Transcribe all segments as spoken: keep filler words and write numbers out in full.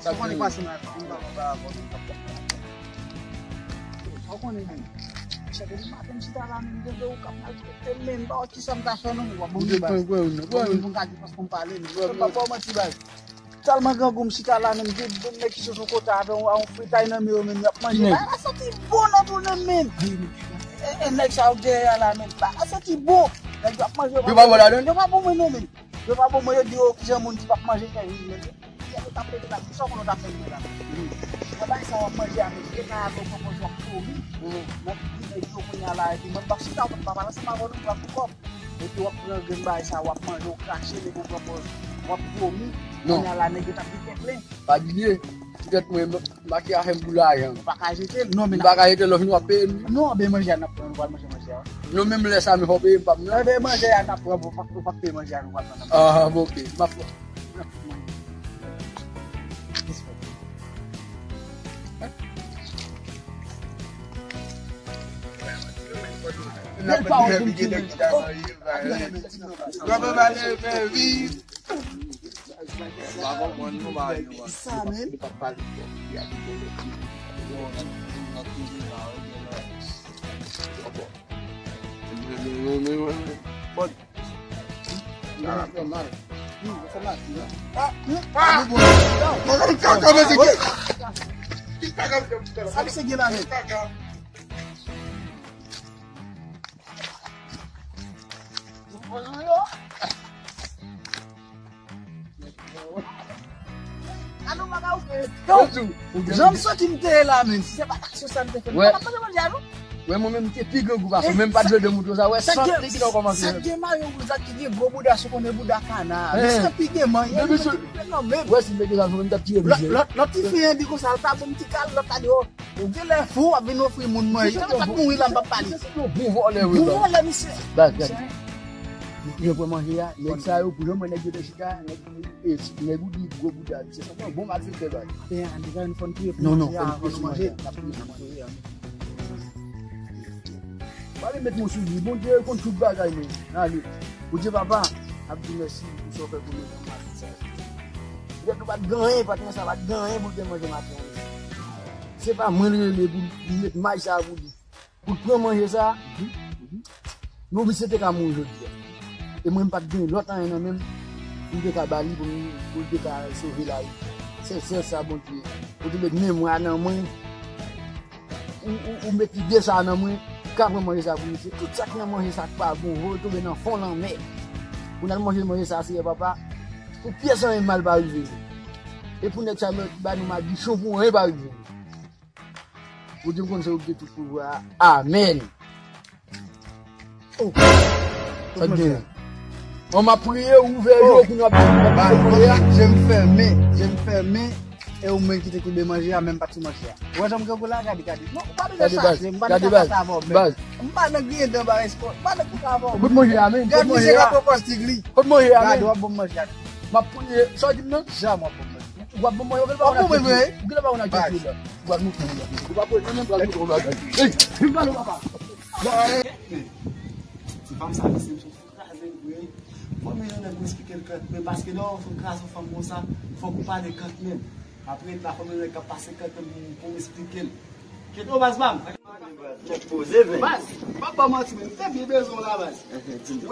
Sa w konnen pase nan avan, m pa konn pa avè w menm k ap fè. Sa w konnen menm. Chak jou maten m chita la menm, depi ou k ap maltrete m menm, m pa wè kisa m ka fè non, menm w ap ban m yon baz. Ban m yon baz pou m ka di paske m pale menm. M pa ba w manti baz. Tèlman grangou m chita la menm, de, de nèg ki sot sou kote avè yon, yon fritay nan men yo menm, y ap manje. Bagay la santi bon nan tounen menm. E, e nèg sa yo k dèyè a la menm, bagay la santi bon. Nèg yo ap manje yo. Yo pa bon ladan? Yo pa bon mwen non menm. Yo pa bon mwen, yo di yo kijan moun ki p ap manje fè viv menm. Yo t ap rete la, kisa w konnen w t ap fè mwen la? Nan bagay sa w ap manje a menm, e kay avè w pwopòz w ap vomi. Nan figi nèg yo kounye a la, epi mwen m p ap chita, mwen m p ap al ansanm avè w non, m pral pou kòb. Epi w ap pran grenn bagay sa, w ap manje, w krache, nèg yo pran pòz, w ap vomi. Non. Kounye a la, nèg yo t ap gen kè plen. Pa bliye, poutèt mwen, makiyaj m pou lajan. Ou pa ka jete l, non, men m pa ka jete l, lè w vini w ap peye m. Non, ben manje a n ap pran, nou pral manje manje a. Non, menm lè sa, men fò w peye m pa m nan. Anben manje a n ap pran, ou pa, ou pa peye manje a, nou pral pran nan. Ah, bon, ok, m ap pran. Bèl pawòl pou m tire. Kòman pale men vi. Sa menm. Bon. Sa misye gen la menm. Alo, m pa ka ouvri. Yo, jan m santi m te ye la menm, si se pa taksyon sa m te fè, m pa t ap manje a non. Wè, mwen menm, m te pi grangou pase w, men m pa t jwe de moto sa, wè, sant li ki nan kòmanse. Sa k gen mayo wouj la ki gen gwo bouda, si w konnen bouda kana. Misye pi gen manyen, misye pi fè nan menm. Wè, si m te gen sa, m t ap tire misye. Lòt, lòt, lòt ti fen an di konsa, l ta bon m ti kal, lòt la di, o, ou genlè fou, w ap vin ofri moun manje. Sa pa t mouri la, m p ap pale. Se yon bon vòlè, wi. Bon vòlè, misye. Baz, gade. Yo pran manje a, nèg sa yo, pou jan mwen nèg yo te chita, nèg, e, nèg ou di gwo bouda, misye sanble yon bon malfektè, baz. Ape a, deja nou fòn touye pou manje a, avan nou manje, n ap touye pou manje a. Pale met mwen sou li. Bondye konn tout bagay, men. Ale. Bondye papa, ap di mèsi pou sa w fè pou nou nan maten sa. Poutèt nou pa t gen anyen, patnè sa pa t gen anyen pou l te manje maten an. Se pa mwen l rele pou l met may sa pou li. Pou l pran manje sa. Non, misye te ka mouri jodi a. E mwen, m pa t gen lòt anyen nan men m pou m te ka ba li, pou m, pou l te ka sove lavi. Se sèl sa, Bondye. Ou te met memwa nan mwen. Ou, ou, ou met lide sa nan mwen, ka pran manje sa pou misye. Tout sa k nan manje sa k pa bon, voye tonbe nan fon lanmè. Pou n al manje manje sa, Seyè Papa, pou pyès anyen mal pa rive nou. E pou nèg sa yo ba nou madichon pou anyen pa rive nou. Bondye, m konn se ou ki gen tout pouvwa a. Amèn. Oh. Sa k gen? Bon, m ap priye, ouvè yo, kounye a, m ap priye. Je m fèmen, je m fèmen. E ou menm ki te kenbe manje a, menm pa t sou manje a. Ou wè jan m grangou la, gade, gade. Non, ou pa bezwen chache, m pa nan konfront avè w menm. M pa nan griyen dan ba respon, m pa nan konfront avè w. Kote manje a, men? Gade misye k ap pran pòz tig li. Kote manje a, men? Gade, w ap ban m manje a. M ap priye, sa w di m nan? Jan w ap ban m manje. W ap ban m manje, w genlè pa konn ak kèk moun. W genlè pa konn ak kèk moun la. Ou pa pran nan men, pral montre w bagay. Ey, vin pale, papa. Ti fanm sa, mesye, m sot kraze l vre. Fò m yon nèg pou eksplike l kant menm, paske lè w fin kraze yon fanm konsa, fòk ou pale kant menm. Apre la, fò m yon nèg k ap pase kant menm pou, pou m eksplike l. Kite w, baz pa m. Tèt poze, men. Baz, m p ap ba w manti, men m te byen bezwen w la, baz.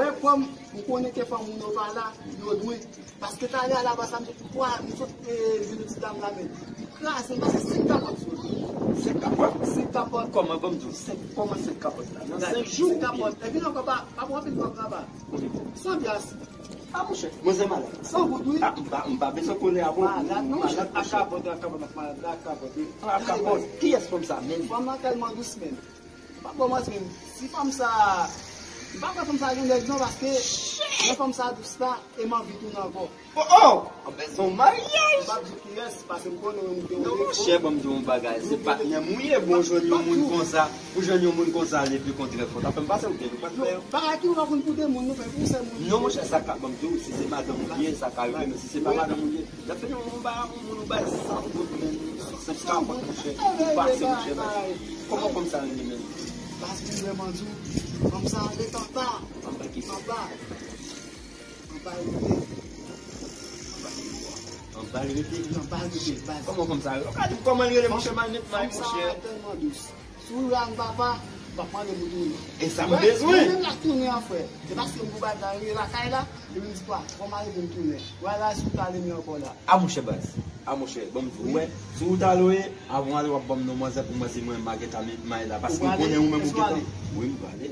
Wè, kòm m konnen ke fanm moun yo pa la, yo dwe. Paske talè a la, baz, sa m sot kwa, m sot, e, jwenn yon ti dam la, men. Li kraze m, pase senk kapòt sou li. Senk kapòt? Senk kapòt. Kòman, ban m di w, senk, kòman senk kapòt la? Nan senk jou? Senk kapòt. Epi ankò, pa, pa pran anpil kòb nan ba. San pyas. A, monchè, manzè malad. San goud, wi. A, m pa, m pa bezwen konnen a bon. Malad, non, monchè, a kapòt, a kapòt, malad la, a kapòt, wi. A kapòt. Kiyès fanm sa, menm? Fanm nan tèlman dous, menm. M p ap ba w manti, menm. Si fanm sa, m pa kwè fanm sa gen nèg, non, paske lè fanm sa dous la, e m anvi tounen ankò. Oh, oh! Anben, se yon maryaj! M p ap di kiyès, paske m konnen ou te yon defo. Non, monchè, ban m di w yon bagay. Se patnè m ou ye, bon, jwenn yon moun konsa, pou jwenn yon moun konsa, ale pi kontrè fò. Sa fè m pase ou gen nou pa t fè. Bagay ki ou pa konn pou de moun, nou fè pou sèl moun. Non, monchè, sa ka, ban m di w, si se madanm ou ye, sa ka rive, men si se pa madanm ou ye, y ap fè yon ba, yon moun ou bay san goud, men, senk kapòt, monchè, ou pase, monchè, baz. Kòman fanm sa rele menm? Baz, m vrèman di w, fanm sa rele Tanta. Tanta ki? Tanta. Anba rete. Anba rete? Anba rete, baz. Kòman fanm sa rele? Ou ka di m kòman l rele, monchè, m al met may, monchè. Fanm sa tèlman dous. Si w wè m papa, m p ap mande pou tounen. E sa m bezwen. Mwen menm l ap tounen an, frè. Se paske m pou bay la rele lakay la, epi m di, "Pwa, fò m ale pou m tounen." Wè la, si w ta ale, m ankò la. A, monchè, baz. A, monchè, ban m di w, wè, si w ta lwe, avan w ale, w ap ban m non manzè pou mwen, se mwen, m a gentan met may la, paske m konnen ou menm ou gentan. Wi, m prale.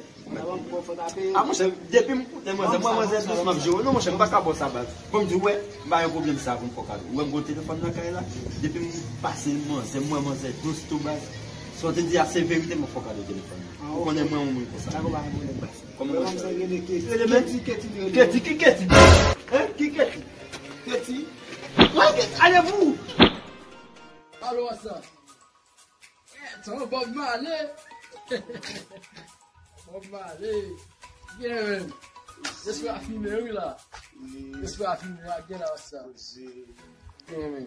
A, monchè, depi m koute manzè, mwen manzè dous, m ap jere w. Non, monchè, m pa ka ba w sa, baz. Bon, m di w, wè, m pa gen pwoblèm sa pou m fè w kado. Ou wè m gen yon telefòn nan kay la? Depi m pase manzè, mwen manzè dous tou, baz. Sa w te di a, se verite, m ap fè w kado telefòn nan. Ou konnen mwen, yon moun konsa. Dakò, pa gen pwoblèm, baz. Kòman manzè rele? Keti. Keti, Keti, Keti, ki Keti? Hein? Ki Keti? Keti. Wè, Keti, ale pou ou! Alo, what's up? Etan Bob Marley. Bob Marley. Yeah, man. Espre a fimen, wi, la. Espre a fimen, a gen la sa. Yeah, man.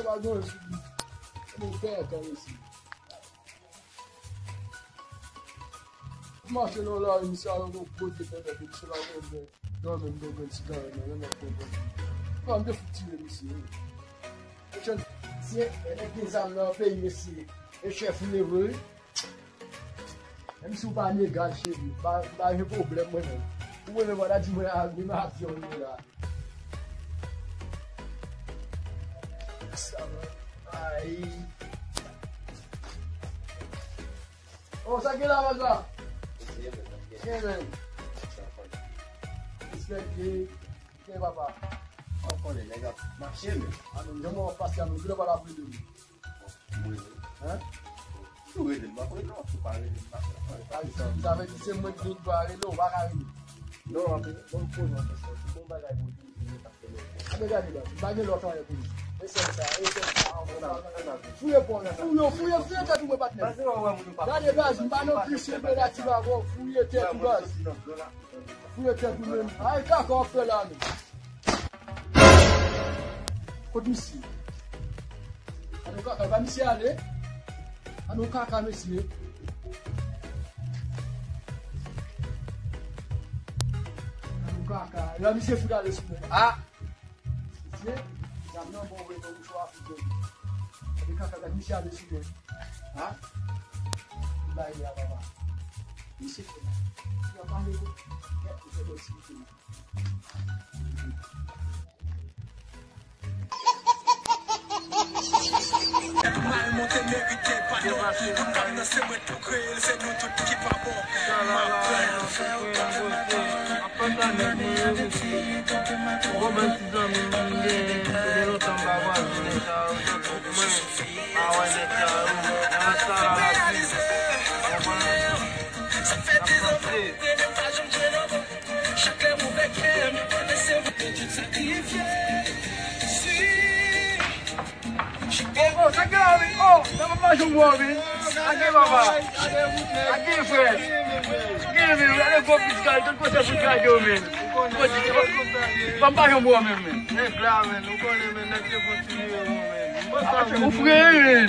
Misye pa gen anyen sou li. Mwen fè tan isi. Mache nan lari, misye al nan gwo kote, fè tèt misye la, mwen dòmi, m te pran sigarèt nan men, m ap pran. Bon, m te fout tire misye, wi. Mesye, e nèg gen zam nan peyi, mesye. E chèf li vre, wi. Menm si w pa legal, cheri, pa, pa gen pwoblèm, mwen menm. Ou mwen menm, w a di mwen, a, menm avyon nou la. Ay. Oh, sa gen la, manzè? Byen, men. Respè, byen, byen, papa. Ou konnen, nèg ap mache, men. A, men, jan mwen ap pase a, men, kilè w pral ap rele m? Mwen, men. Hein? Si w rele m, m ap rele w, si w pa rele m, m ap rele w. Sa vle di se mwen ki vin pa rele w, ou pa ka rele. Non, anpil, bon, poze yon kesyon. Si bon bagay pou di, Amen, gade, baz, m pa gen lòt anyen pou li. E sèl sa, e sèl sa. Fouye pon nan. Fouye, fouye, fouye tèt ou, mwen, patnè. Gade, baz, m pa nan plis, m pa nan ti vagon. Fouye tèt ou, baz. Fouye tèt ou menm. Ay, kaka w ap fè la, menm. Kot misye? Ann kaka, ba misye ale. Ann kaka, mesye. Ann kaka. La, misye fout ale sou mwen. Ah! Mesye, zam nan bon vre, bon mouchwa a fout bon. Epi kaka, gad misye ale sou mwen. Ha? Bay li a papa. Misye fè. Yo pale yo. Kèt misye bon ti misye. Mal monte merite padon. Tout kòm nan se mwen tou kreye l, se nou tout ki pa bon. M ap pran. Ap kontan nèg mwen yo, mesye. Yon bon ti zanmi m genyen, se de lontan m pa kwaze nèg sa yo, se tout mwen, pa wè nèg sa yo. Nan sa la, la di, kòman n ap panse? Oh, oh, sa gen la, wi. Oh, nan pa pa jwenn bò, wi. Ake papa. Ake frè. Gen, men, ale gwo pis kay, tout kote pou kay yo, men. Kote, pa m pa jwenn bò, men, men. Nèg la, men, ou konnen, men, nèg te pran ti nimewo, men. Ou frè, men.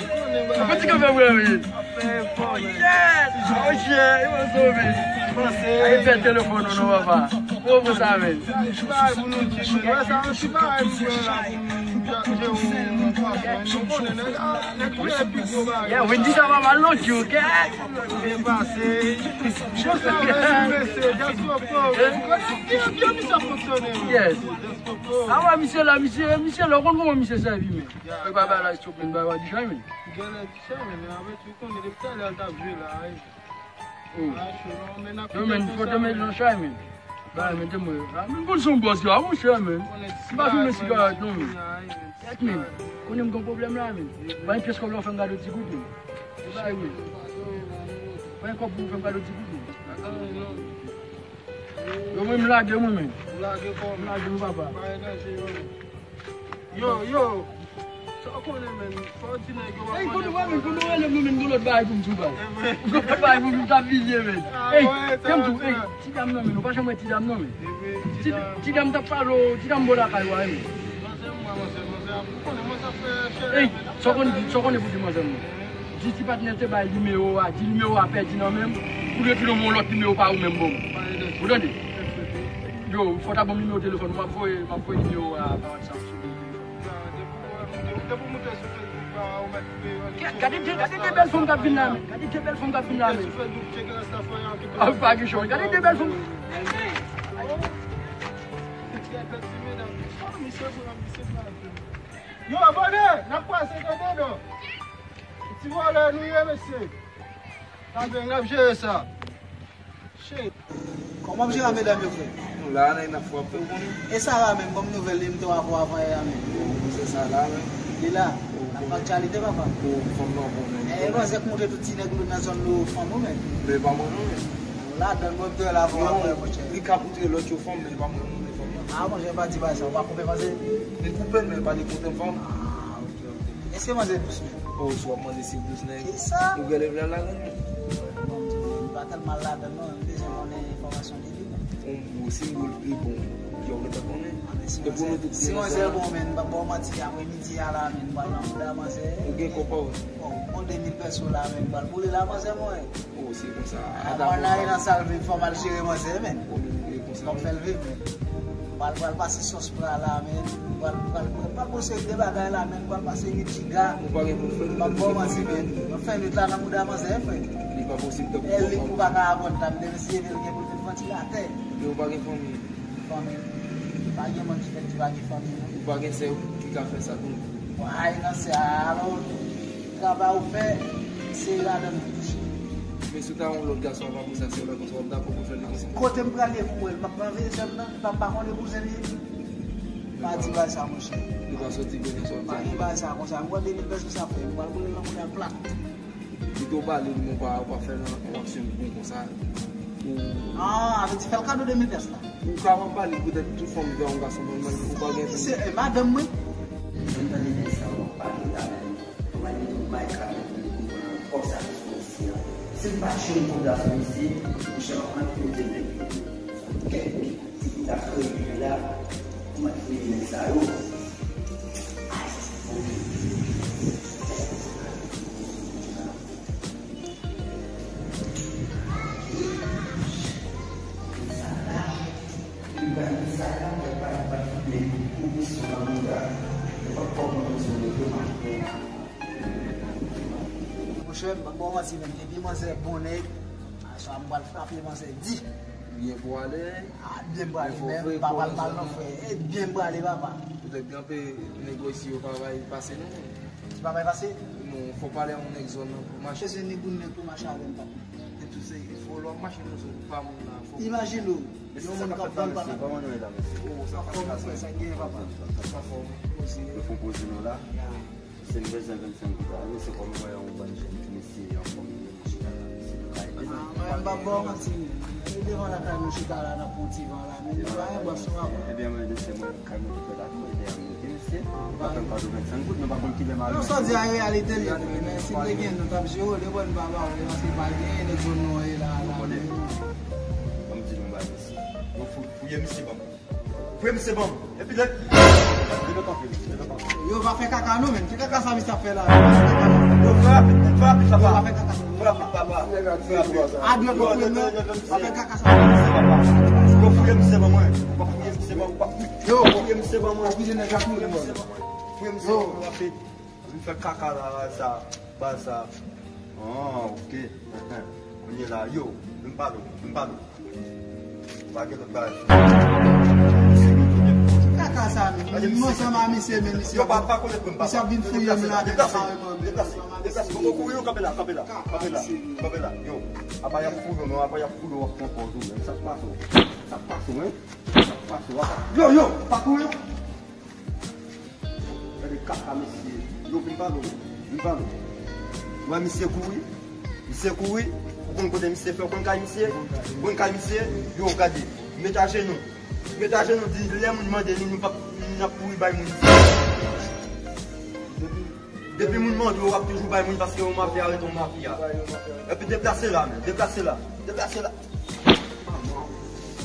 Ou fè ti kanpe frè, men. Oh, yes. Oh, yeah. E mwen sove. Aye, pèdi telefòn ou non, papa. Ou bon sa, men. Sa, se pa pou nou di, men. Wè sa, se pa pou nou la. Yeah, Wendy, sa va mal, non, Joe, kèt. Byen pase. Bon sa, men, mesye, Dyaskopo. Ou konnen byen, byen, misye ap fonksyone, wi. Yes. Dyaskopo. A wè, misye la, misye, misye la, ou konn kòman misye sèvi, men. Mwen pa bay la, stop, men, bay la, di chay, men. Genlè di chay, men, men, avèk ou konnen depi talè l t ap jwe la, wi. Oh. Non, men, foto men nan chay, men. Ba, men, te mwen. A, men, konn son bòs la, monchè, men. M pa fimen sigarèt, non, men. Kèt, men. Konnen m gon pwoblèm la, men. Ba, yon pyès kòb la, fè m gade ti kout, men. Ba, men. Ba, yon kòb pou fè m gade ti kout, men. Yo, mwen, m lage, mwen, men. Ou lage kò w. M lage, mwen, papa. Pa gen danje, yo. Yo, yo. Sa w konnen, men, fò w di nèg yo pa Ey, konnen kote w wè, men, kote w wè, nèg nou, men, gon lòt bagay pou m di w, baz. Gon lòt bagay pou m di w, m t ap bliye, men. Ey, kèm tou, ey, ti dam nan, men, ou pa janm wè ti dam nan, men. Ti, ti dam t ap pale w, ti dam bò lakay ou a, men. Ey, sa w konnen, sa w konnen pou di manzè m nan. Di ti patnè l te bay nimewo a, di nimewo a pèdi nan men m, pou l retounen yon lòt nimewo pa ou menm ban m. Ou tande? Yo, fò w ta ban m nimewo telefòn ou, m ap voye, m ap voye nimewo a pa WhatsApp sou telefòn. Gade de, gade de bèl fanm k ap vin la, men. Gade de bèl fanm k ap vin la, men. Ah, pa gen chans. Gade de bèl fanm. Yo, abòne, n ap pase tande, non. Ti vòlè nou ye, mesye. N ap, n ap jere sa. Shit. Kòman w ap jere medam yo, frè? Nou la, nèg, n ap frape, ou konnen. E Sara menm, ban m nouvèl li, m te wè avè w avan yè a menm. Bon, se Sara menm. Li la, l ap fè aktyalite, papa. Bon, fanm nan bon, men. E manzè k montre tout ti nèg nou nan zòn nou fanm ou menm. Men pa mwen non, men. Ou ladann, mwen m te wè l avè w avan yè, monchè. Li ka montre lòt yo fanm, men pa mwen non, men fanm nan. Ah, monchè, pa di bagay sa, ou pa koupe manzè? M koupe l, men pa li koupe m fanm. Ah, ok, ok. Èske manzè dous menm? Oh, si w ap mande si l dous, nèg. Kisa? Ou genlè vle al ladann, men. Bon, m pa tèlman al ladann non, m bezwen konnen enfòmasyon de li, men. Bon, bon, si m dous li bon, yo gentan konnen. Ah, men si manzè, si manzè bon, men, m p ap ba w manti, aprè midi a la, men, m pral nan mouda manzè. Ou gen kòb pa w? Bon, bon de mil pèso la, men, m pral boule la, manzè, mwen. Oh, se konsa. Mwen nan sal viv, fò m al jere manzè, men. Fò m fè l viv, men. Pral, pral pase sòs pra la, men. Pral, pral, pral, pral pase de bagay la, men. Pral pase uit jiga. Ou pa gen pou fè. M ap ba w manti, men. Mwen fè nwit la nan mouda manzè, frè. Li pa posib tankou. E li pou pa ka aprann, ta m te eseye, men l gen pou l vin vantilatè. Yo pa gen fanmi. Fanmi. Pa gen moun ki fèk di pa gen fanmi, non. Ou pa gen sè ki ka fè sa tou. Bon, ay nan sè a, alò, travay ou fè, se ladan nou touche. Men si w ta yon lòt gason ap apre sa, se lòt konsa, w ap dakò pou fè li konsa? Kote m prale pou wè l, m ap anveye sè m nan, li pa, pa konnen bouzen li ye. Pa di bagay sa, monchè. Li pa soti byen nan sòti. Pa di bagay sa konsa. M wè de mil pèso sa fè, m pral boule l nan mouda l plat. Pito w pale li, men w pa, w pa fè nan yon aksyon bon konsa. Ou Ah, vle di fè l kado de mil pyès la. Ou ka pale poutèt tout fanm vè yon gason, men ou pa gen. Se, eh, madanm mwen. Mwen tande nèg sa w ap pale la, men kòman li tou bay kado pou li konprann kòb sa ki sou mesye a. Si l pa jwenn kòb la sou mesye, monchè, pa konn ki kote nèg yo. Kèk ti kout ap kreye la, kòman ki kote nèg sa yo. Monchè, m p ap ba w manti, men depi manzè bon nèg, aswè a m pral frape manzè di. Byen pwale. Ah, byen pwale, men pa pral mal non, frè. Eh, byen pwale, papa. Poutèt gen anpe nèg isi yo pa bay pase non. Ti pa bay pase? Non, fò pale a yon nèg zòn nan pou mache. Bezwen ni pou nèg pou mache avè m, papa. E tout se, fò lè w ap mache nan zòn pa moun la, fò. Imajine w, yon moun k ap vann, papa. Kòman nou ye la, mesye? Oh, sa pa fò, frè, sa gen, papa. Sa pa fò, men poze. Yo fè poze nou la. Ya. Se m bezwen vennsenk goud la, wi, se kòm mwen yon bann jèn ti mesye anfòm, yo chita la, mesye, nou ka ede nou. Ah, mwen, m p ap ba w manti, men. E devan lakay nou chita la, n ap pran ti van la, men nou pa gen bòs sou rapò. Ebyen, mwen, mesye, mwen, kay mwen te fè la, mwen ede a monte, mesye. Ou pa fè m kado vennsenk goud, nou pa konn kilè m ale. Non, sa w di a, reyalite l ye, frè, men si m te gen, nou t ap jere w, de bò n pa ba w, paske pa gen nèg zòn nou an ye la, la, men. Ban m di nou yon bagay, mesye. Yo fou-, fouye misye ban m. Fouye misye ban m. Epi lè. Lè kanpe, lè kanpe. Yo pa fè kaka non, men. Ki kaka sa misye ap fè la? Yo fè rapid, fè rapid, papa. Yo pa fè kaka sa. Fè rapid, papa. Fè rapid. A dwèt ou fouye non. Pa fè kaka sa. Yo fouye misye ban mwen. Yo fouye misye ban mwen. Yo fouye misye ban mwen. Fouye misye ban mwen. Fouye misye ban mwen rapid. Vin fè kaka la, sa, pa sa. Ah, ok. Kounye la, yo, vin pale, vin pale. Pa gen lòt bagay. Kaka sa, men. M ansanm a misye, men misye. Yo, pa, pa konnen pou m, papa. Misye ap vin fouye m la, men kareman, men. Deplase, deplase. Ou kouri, ou kanpe la, kanpe la, kanpe la, kanpe la. Yo, apa y ap fouye w, men, apa y ap fouye w, w ap pran pòz ou, men. Sa k pase w? Sa k pase w, men? Sa k pase w? Yo, yo, pa kouri. Gade kaka mesye. Yo, vin pale w. Vin pale w. Wè misye kouri. Misye kouri. Ou konn kote misye fè, ou konn kay misye? Ou konn kay misye? Yo, gade. Mete ajenou. Mete ajenou, di lè moun mande nou, nou p ap, n ap kouri bay moun. Depi Depi moun mande w, w ap toujou bay moun paske yon mafya rete yon mafya. Epi deplase la, men, deplase la, deplase la. Manman,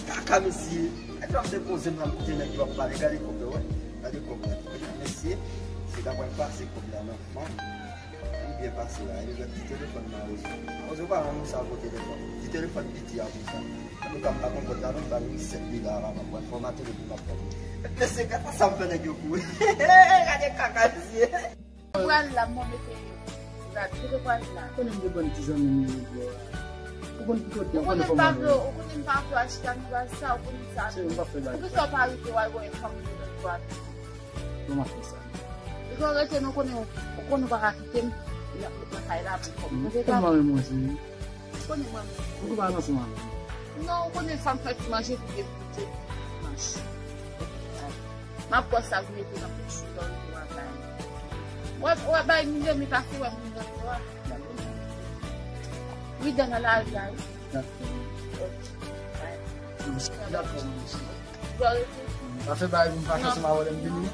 kaka mesye. Nèg la ap depoze m nan kote nèg yo ap pale. Gade kòb la, wè. Gade kòb la. Mesye, se ta pral pase kòb la nan fanm. Li byen pase la. Epi lòt ti telefòn nan rezo. Rezo pa rann ou sa pou telefòn. Ti telefòn piti a pou sa. Antouka, m pa konprann la non, m ba nou sèt mil la, m ap pral fòmate l epi m ap pran. Mesye, gade sa m fè nèg yo kouri. Gade kaka mesye. Pral la, mwen mete rad, kote pral la? Konnen m gen bann ti zanmi m yo bò a. Ou konn ki kote, ou konnen m pa vle, ou konnen m pa vle achte anivèsè, ou konnen sa. Cheri, m pa fè bagay. Poukisa w pa rete w al wè yon fanm pou lòt bò a? Kòman fè sa? Ou konn rete, nou konnen, ou konnen ou pa ka kite m, y ap met nan kay la pou kòb. Ou konn mwen menm, cheri. Ou konnen mwen menm. Ou konn pa nan sou mwen. Non, ou konnen fanm fè ti manje pou depoze. Manch. M ap pran sa vin mete nan pòch ou, lè w rive lakay. W ap, w ap bay moun dèmi pase wè moun nan yo a. Wi, dan nan lari a, wi. Dakò. Ok. Dakò, manmi. W a rete? Pa fè bagay pou m pa fè sou ma wòl m vini.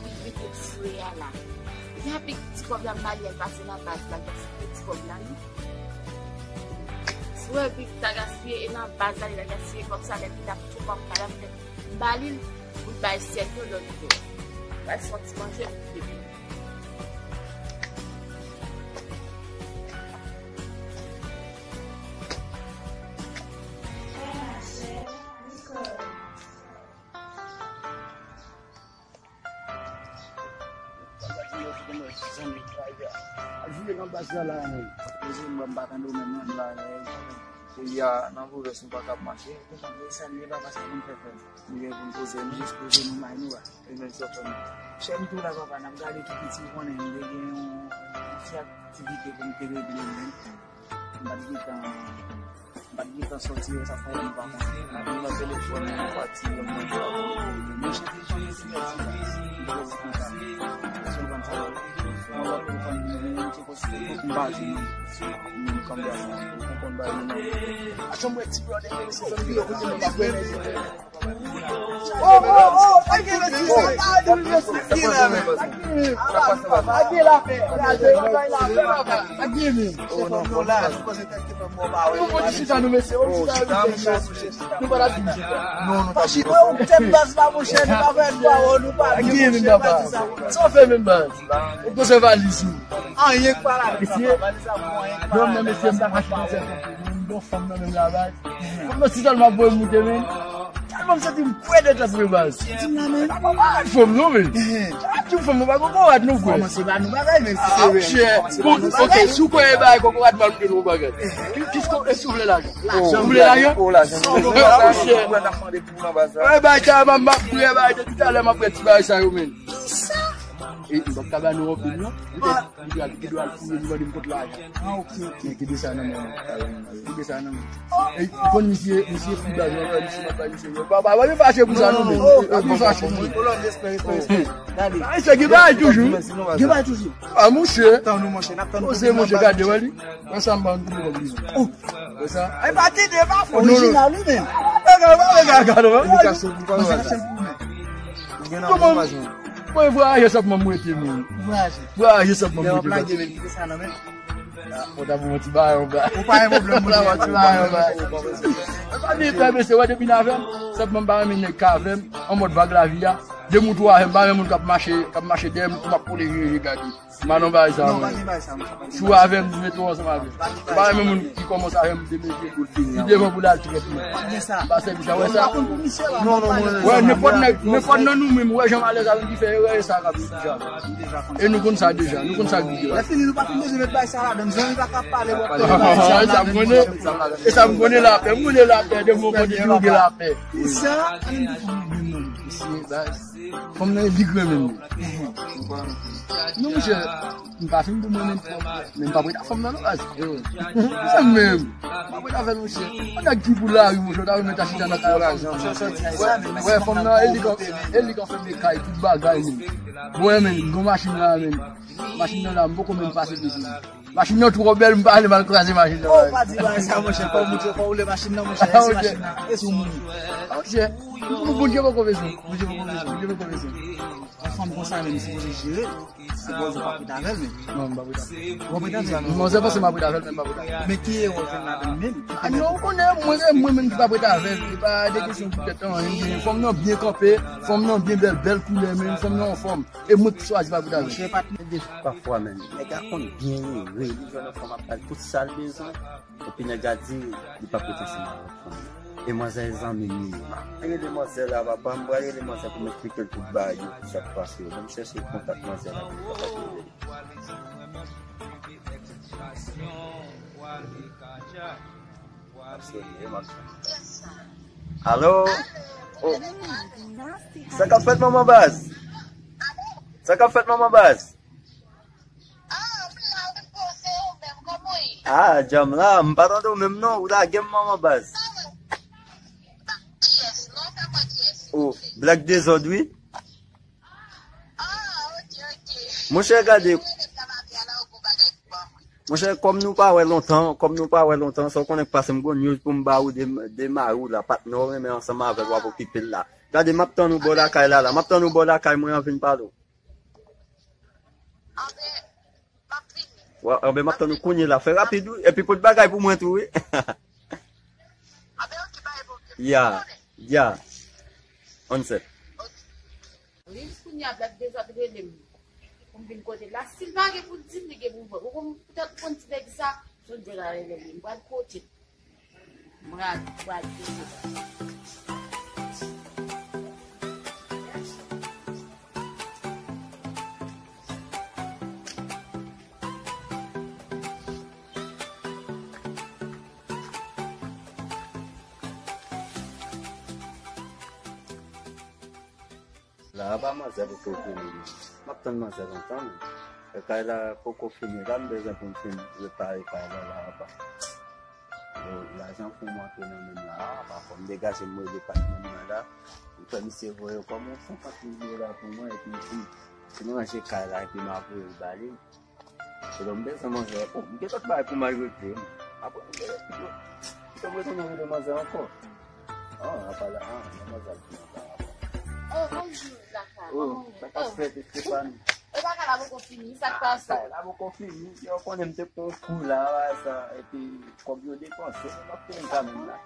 Li vide fre a la. Li ap pik ti kòb la, m ba li, al pase nan baz la, gaspiye ti kòb la, non. Si w wè Big ta gaspiye, e nan baz la li ta gaspiye kòb sa, lè li t ap tou kòb la, l ap fè m ba li l, pou l bay sèl yo lòt bò. Bay sòti manje pou l bebe. Al fouye nan baz la la, men. Mezanmi, mwen pa tande w menm non, la, la. Peyi a nan pwovens nou pa kab mache. Mwen salye papa sa konn fè fè. Nou gen pou n poze nou, jis poze nou may nou a. E men sòt nou. Chè m tou la papa, n ap gade tou piti, ou konnen m te gen yon, yon ti aktivite pou m te regle menm. M pa t gentan, m pa t gentan sòti yo, sa fè m pa konn. M ap nan telefòn mwen, pati yo, mwen pa konn. Mwen chante chante sou pati la. M te di konsa. Paske m konn sa yo. Mwen pa konn mwen, mwen te konn si m pa di nou. Mwen konn ba yo nan. A chanm wè ti brother, se zanmi yo kote nou pa konnen. Oh, oh, oh, pa gen mesye, pa gen mesye, pa gen lapè. Nou pa di chita nou mesye, nou pa di chita. Non, nou pa di chita. Ou tèt baz la monchè, nou pa fè pawòl, nou pa di monchè, pa di sa. Sa w fè menm baz? Ou poze valiz ou. Anyen k pa la. Mesye, non, non, mesye, m pa mache nan sèl kote. M gon fanm nan menm la baz. Fanm nan si sèlman ap voye moute, men. Tèlman m santi m kwè de tèt mwen baz. Di m la, men. Papa pa rad fanm non, men. Sa ti fanm nan pa kokorat non, frè. Kòmanse ba nou bagay, men si se vre. Chè. Ok, si w kwè e bagay kokorat mal pou nou bagay. Kis kon e si w vle lajan? Ou vle lajan? Ou lajan. Chè. E bagay sa m ap, m ap, e bagay de toutalè m ap wè ti bagay sa yo, men. Kisa? E m p ap ka ba nou anpil non. Li te, li te al, li te al fouye, li mande m kont lajan. Ah, ok, ok. Men kite sa nan men mwen. Kite sa nan men mwen. E ou konn misye, misye fou baz, mwen wè misye, m ap bay misye. Ba, ba, ba, pa fache pou sa non, men. Pa fache pou sa. Gade. Ay, se gen bagay toujou. Gen bagay toujou. Ah, monchè. Tann nou, monchè, n ap tann nou. Monchè, gade, wè li. Wè sa m ba nou pou kòb li. Wè sa. Ay, pa tande, pa fò. Orijinal, wi, men. Gade, gade, gade. Li kache pou kòb. Ou gen nan bon imaj, men. Mwen vwayaje sèlman m rete, men. Vwayaje. Vwayaje sèlman m rete. Lè w ap lage, men, kite sa nan men. Ou ta pou yon ti bagay, yon bagay. Ou pa gen pwoblèm, ou ta pou yon ti bagay, yon bagay. Mwen pa gen pè, mesye, wè depi n avè m, sèlman m pa renmen nèg k avè m, an mòd vag lavi a. De moun tou avè m, m pa renmen moun k ap mache, k ap mache dèyè m, pou m ap kole vire gade. M pa nan bagay sa, mwen. Si w avè m, mete w ansanm avè m. M pa renmen moun ki kòmanse avè m, demen ki devan pou l al trèt mwen. M pa sèvi sa, wè sa? Wè, nenpòt nèg, nenpòt nan nou menm, wè jan malèz avè m ki fè erè sa k ap vin deja. E nou konn sa deja, nou konn sa k vin deja. Lè fini, nou pa fin bezwen met bagay sa ladan. Zanmi pa ka pale, w ap pale bagay sa ladan. E sa m konnen, e sa m konnen lapè, m konnen lapè, de mwen konnen ki ou gen lapè. Kisa? Ann di pou mwen menm non. Mesye, baz. Fanm nan e li k renmen m. Non, monchè, m pa fin pou mwen menm twòp, men m p ap ret ak fanm nan non, baz. Mwen menm, m p ap ret avè l, monchè. Yon nèg ki pou lari, monchè, ou ta renmen ta chita nan kay la. Wè, wè, fanm nan, e li k, e li k anfèmen kay, tout bagay, men. Bon, men, m gon machin la, men. Machin nan la, m poko menm pase depi. Machin nan twò bèl, m pa vle m al kraze machin nan. Oh, pa di bagay sa, monchè. Fò w moutre, fò w woule machin nan, monchè. E si machin nan, e si w mouri. Ah, monchè, Bondye poko bezwen. Bondye poko bezwen. Bondye poko bezwen. Yon fanm konsa menm sipoze jere. Sipoze w pa prete avè l menm. Non, m pa prete avè l. Ou pa prete avè l? Manzè panse m ap prete avè l, men m pa prete avè l. Men ki erè w jwenn ladan l menm? Ah non, ou konnen, mwen, se mwen menm ki pa prete avè l. Se pa de kesyon poutèt anyen. Fanm nan byen kanpe, fanm nan byen bèl, bèl koulè menm, fanm nan anfòm. E mwen ki chwazi pa prete avè l. Monchè, patnè, de pafwa menm, nèg la konn byen jere. Li jwenn yon fanm ap ba l tout sa l bezwen. Epi nèg la di li p ap rete ansanm avèk fanm nan. E manzè zanmi m li ye. M rele manzè la, papa, m pral rele manzè pou m eksplike l tout bagay yo, ki sa k pase yo. Ban m chèche kontak manzè la pou m kapab rele l. Ap sone, m ap sone. Alo? Oh. Sa k ap fèt, manman baz? Sa k ap fèt, manman baz? Ah, djanm la, m pa tande w menm non, ou lage m manman baz. Oh, Black Dezòd wi. Monchè, gade. Monchè, kòm nou pa wè lontan, kòm nou pa wè lontan, sa w konnen k pase m gon news pou m ba ou de, de mari w la, patnè w renmen ansanm avè l, w ap okipe l la. Gade, m ap tann ou bò lakay la, la. M ap tann ou bò lakay mwen an vin pale w. Anben, m ap vini. Wa, anben, m ap tann ou kounye la. Fè rapid, wi. Epi pote bagay pou mwen tou, wi. Anben, oke, pa gen pwoblèm. Ya, ya. Onse. Oke. Li jis kounye a, Black Dezòd rele m. Pou m vin kote l la. Si l pa gen pou l di m, li gen pou l vòl. Ou konn, poutèt ou konn ti nèg sa, Soulja la rele m. M pral kote l. Mwen ak Black Dezòd. La a pa manzè poko vini non. M ap tann manzè lontan menm. E kay la poko fini la, m bezwen pou m fin repare kay la la a pa. Yo, lajan pou m antre nan men m la a pa. Fò m degaje m rele patnè m nan la. M fè misye voye kòm yon senkant mil dola pou mwen epi m di, si m ranje kay la epi m ap voye l ba li. Se lè m bezwen manzè. Oh, m gen lòt bagay pou m al regle. Apre m gen lòt. M retounen rele manzè ankò. Ah, apa la, ah, manzè al di manzè ankò. Oh, bonjou, Zaka. Oh, sa k ap fèt, Estefani? E bagay la poko fini, sa k pase? Bagay la poko fini. Yo konnen m te pran kou la, sa, epi kòb yo depanse, m ap fini kanmenm la.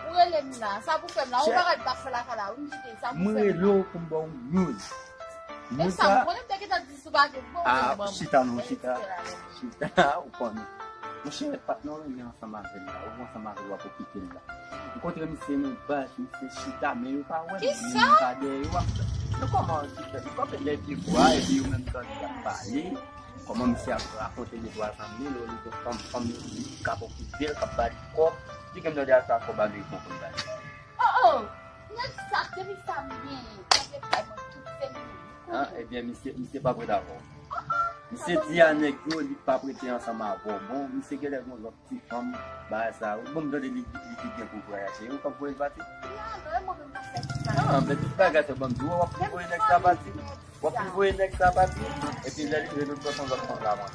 Ou rele m la, sa pou fè m la, ou bagay m t ap fè lakay la, ou m kite sa pou fè m la. M rele w pou m ba w news. Men sa, m konnen m te gentan di sou bagay bon, ah, bon, chita non, chita. Chita, ou konnen. Monchè, patnè w renmen ansanm avè l la, ou ansanm avè l w ap okipe l la. M kontre misye nan baz, misye chita, men yo pa wè m, men m pa dèyè yo ap fè. Men kòman ti fè, m kanpe dèyè pye bwa, epi yo menm tande y ap pale. Kòman misye ap rakonte de twa zanmi l, li gen fanm, fanm li k ap okipe l, k ap ba li kòb. Di ke m tande a sa kòb ameriken konn ba li. Oh, oh! Nèg sa, depi sa m genyen, sa se kay mwen tout se li. Ah, ebyen, misye, misye p ap ret avè w. Misye di a nèg yo, li p ap rete ansanm avè w. Bon, misye genlè gen lòt ti fanm, bagay sa. Bon, m tande li, li di gen pou vwayaje. Ou k ap voye l pati? Ah, men tout bagay sa, ban m di w, w ap voye nèg sa pati. W ap voye nèg sa pati. Epi lè li rive, nou pran lòt fanm la, mwen.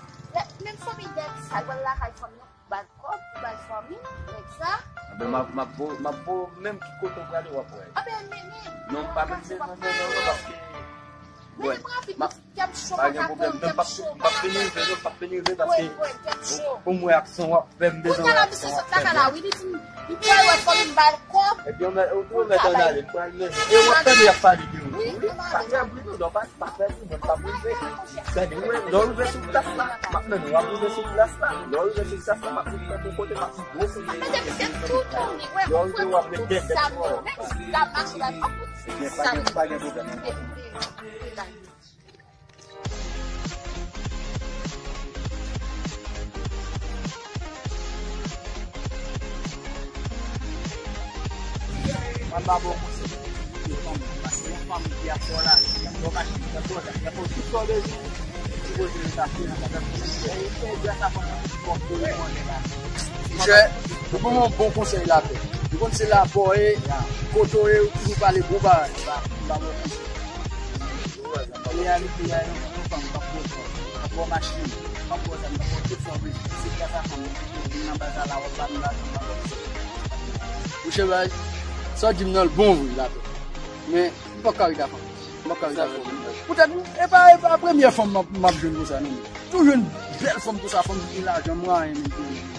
Menm fanmi nèg sa, l pral lakay fanmi an. Ba l kòb, ba l fanmi, nèg sa. Anben, m ap, m ap voye, m ap voye w menm ki kote w prale, w ap wè. Anben, men, men. Non, m pa menm bezwen nan non, paske. Men, men, rapid, kè m cho, pa gen pwoblèm. Men m p ap, m p ap vin rive, non, m p ap vin rive, paske pou m wè aksyon w ap fè, m bezwen wè aksyon w ap fè. Kounye a la, misye sot lakay la, wi, li di m, li pral wè fanmi m, ba l kòb. Ebyen, ou mèt, ou mèt ann ale, m pral mennen. E w ap tande y ap pale de ou. Wi, wi, pa fè bri, non, non, pa, pa fè bri, non, m p ap rive. Gade, lè w rive sou plas la, m ap mennen w, w ap rive sou plas la. Lè w rive sou plas la, m ap rive pou kote, m ap gwo kote. Lè w rive, w ap met dèdèt pou w. Ebyen, pa gen, pa gen pwoblèm. Mwen ba bon konsèy. Paske yon fanm ki ap fè w lajan, ki ap fè w machin, ki ap fè w zam, ki ap fè w tout sa w bezwen, sipoze l ta fè nan kadav. E, e, e, sa fanm nan ki fè w konnen konnen la. Monchè, ou ban mwen yon bon konsèy lapè. Ou konn se lapè w ye, kote w ye, ou toujou pale bon bagay. Ba, ba bon konsèy. Reyalite a, yon, yon fanm k ap fè w zam, k ap fè w machin. M ap ba w sa, m ap ba w tout sa w bezwen. Se gras a fanm nan, vin nan baz la, w ap ba nou lajan, w ap ba nou. Mouche baz, sa w di m nan l bon vre, lapè. Men, m pòk ka ret a fanm. M pòk ka ret a fanm. Poutèt, e pa, e pa premyè fanm m ap, m ap jwenn konsa, non. Tou jwenn bèl fanm konsa, fanm ki gen lajan, mwayen menm.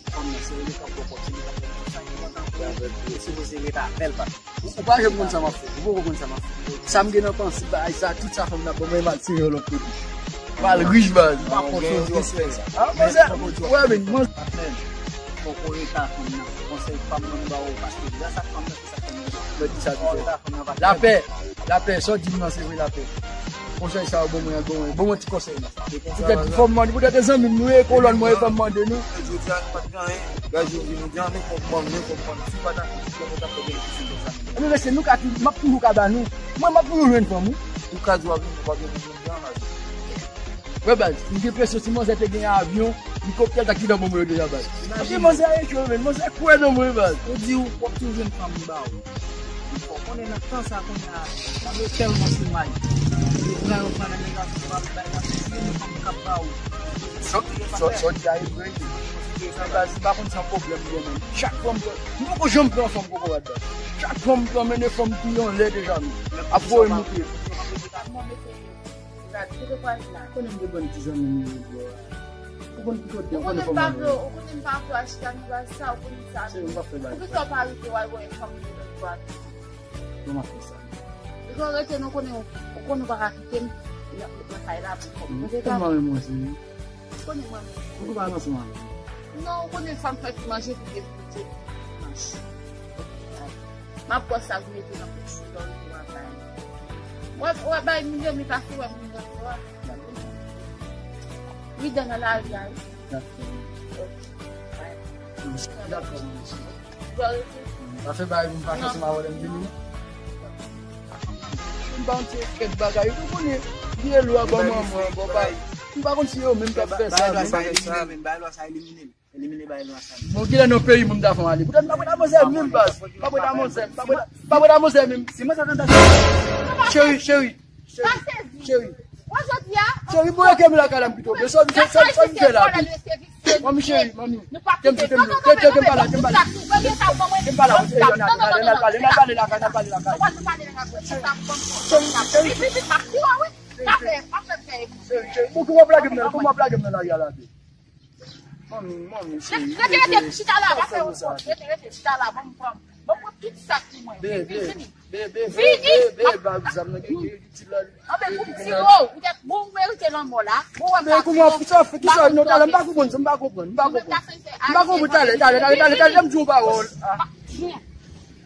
Fanm nan, se li k ap ba w kòb, se li k ap ba w tout sa ki enpòtan pou ou. Ou sipoze ret avè l, papa. Ou, ou pa janm konn sa m ap fè. Ou poko konn sa m ap fè. Sa m gen nan panse, bagay sa, tout sa fanm nan ban mwen, m al sere yon lòt kote. M al rich, baz. M pa konn sa w ap fè sa. Ah, men sa, wè, men, mwen. Patnè m, fòk ou ret ak fanm nan. Konsèy pa m mwen ba ou, paske gras ak fanm nan, se sa k fè m ret. Mwen di sa toujou. Lapè, lapè, sa w di m nan, se vre, lapè. Konsèy sa yo, bon mwen, bon mwen, bon mwen ti konsèy la. Poutèt fò m mande, poutèt e zanmi m nou ye, kolòn mwen e fò m mande nou. Jodi a nou pa t gen anyen. Gade yo vin nou di, "Ah, nou konprann, nou konprann." Si pa t ap, si pa t ap gen difisil konsa. Ebyen, mesye, nou ka tou, m ap toujou ka ba nou. Mwen, m ap toujou jwenn fanm, wi. Ou ka di w ap vin, ou pa gen pou vin jan la. Wè, baz, m gen enpresyon si manzè te gen avyon, elikoptè, l ta kidnape mwen yo deja, baz. Paske manzè echwe, men manzè kwè nan mwen, baz. Ou di w, w ap toujou jwenn fanm li ba ou. Fò konnen nan tan sa kounye a, fanm yo tèlman sou may. Yo pran, yo pran nan nèg la, yo pran bay la, se fanm k ap ba ou. Sa w di a e vre. Baz, m pa konn sa pwoblèm m gen menm. Chak fwa m pran, m poko janm pran fanm kokorat, baz. Chak fwa m pran, mennen fanm ki anlè deja, men ap voye moute. Konnen m te ban ti zanmi m yo, bro. Ou konn ki kote, ou konnen fò m ale. Ou konnen m pa vle al chita nan baz sa, ou konnen sa. Cheri, m pa fè bagay. Poukisa w pa rete w al wè fanm ki lòt bò a? Bon, m ap fè sa. Ou konn rete, nou konnen, ou konnen ou pa ka kite m nan, nan kay la pou fanm. Ou tèlman renmen mwen, cheri. Ou konnen mwen menm. Ou pa ansanm avè m. Non, ou konnen sa m fè ti manje pou te pou te manj. M ap pran sa pou mete nan pòch ou, lè w rive w ap bay. W ap, w ap bay moun yo, men pase w ap moun yo a. Wi, dan nan lari a, wi. Dakò. Dakò, mwen mesye. Ou dwe rete. Pa fè bagay pou m pa chase m a wè lè m vini. M pa yon ti kèk bagay. Ou konnen, vye lwa ban manman, ban bay. M pa konn si yo menm k ap fè sa. Bay lwa sa elimine l. Bay lwa sa elimine l. Elimine bay lwa sa. Bon, kilè nan peyi moun ta fè ale? Poutèt m pa pran damozèl menm, baz. M pa pran damozèl. M pa pran, m pa pran damozèl menm. Se mwen sa tande. Cheri, cheri. Cheri, cheri. Cheri, bon, ke m lakay la m pito. Sa, sa, sa, sa m fè la. Manmi, cheri, manmi. Tèm di, tèm di. Tèm, tèm, tèm pa la, tèm pa la. Tèm pa la, tèm pa la. N al pale, n al pale, n al pale lakay, n al pale lakay. Cheri, cheri. Cheri, cheri. Bon, kòman w ap lage m nan, kòman w ap lage m nan lari a la, bebe? Manmi, manmi, cheri. Rete, rete, chita la, pa fè yon fòs. Rete, rete, chita la, ban m pran. Ban m pran tout sa ki mwen. Bebe, bebe, bebe, bebe, bebe, bab zam nan gen ki itil la. Anben, pou m tire w, poutèt bon, ou merite lanmò la. Bon, wè m ta tire w. Men kòman, sa, kisa, non, talè, m pa konprann sa, m pa konprann, m pa konprann. M pa konprann, talè, talè, talè, talè, talè, m di yon pawòl. Ah.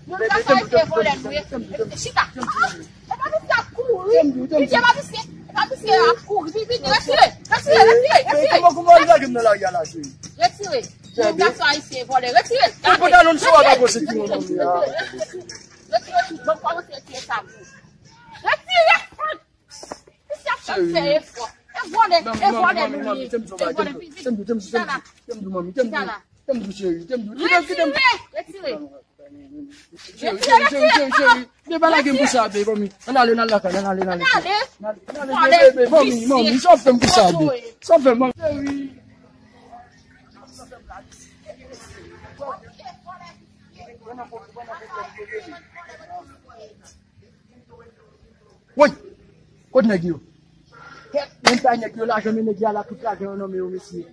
Bebe, tèm di, tèm di, tèm di, tèm di, tèm di. Chita. E pa misye ap kouri. Misye pa misye. E pa misye ap kouri. Vini, vini, retire. Retire, retire, retire. Men kòman, kòman w al lage m nan lari a la, cheri? Retire. Yon gason ayisyen vòlè. Retire. Yon pantalon sou a pa konsèy ki moun nan. Retire tout. Ban m kòmanse retire sa pou ou. Retire. Misye ap fè efò. E vòlè, e vòlè nou ye. E vòlè. Chita la. Tèm di, tèm di, cheri, tèm di. Kite m, kite m. Retire, retire. Cheri, cheri, cheri, cheri, cheri. Bebe, pa lage m pou sa, bebe, manmi. Ann ale, ann ale lakay, ann ale, ann ale. Ann ale. Ann ale, bebe, manmi, manmi, sa w fè m pou sa, bebe? Sa w fè m, manmi? Cheri. Woy! Kot nèg yo? Kèt, menm pa nèg yo, lajan men nèg yo a la, tout lajan yo nan men yo, mesye.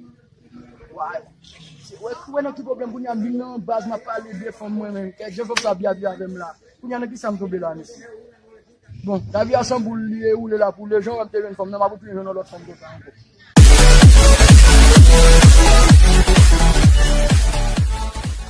Wè, wè nan ki pwoblèm kounye a, m vin nan baz, m ap pale de fanm mwen menm. Kèt, jan fanm sa ap byabyay avè m la. Kounye a nan kisa m tonbe la, mesye? Bon, lavi a san boul li ye, woule l ap woule, jan wè m te jwenn fanm nan, m ap retounen jwenn yon lòt fanm konsa ankò.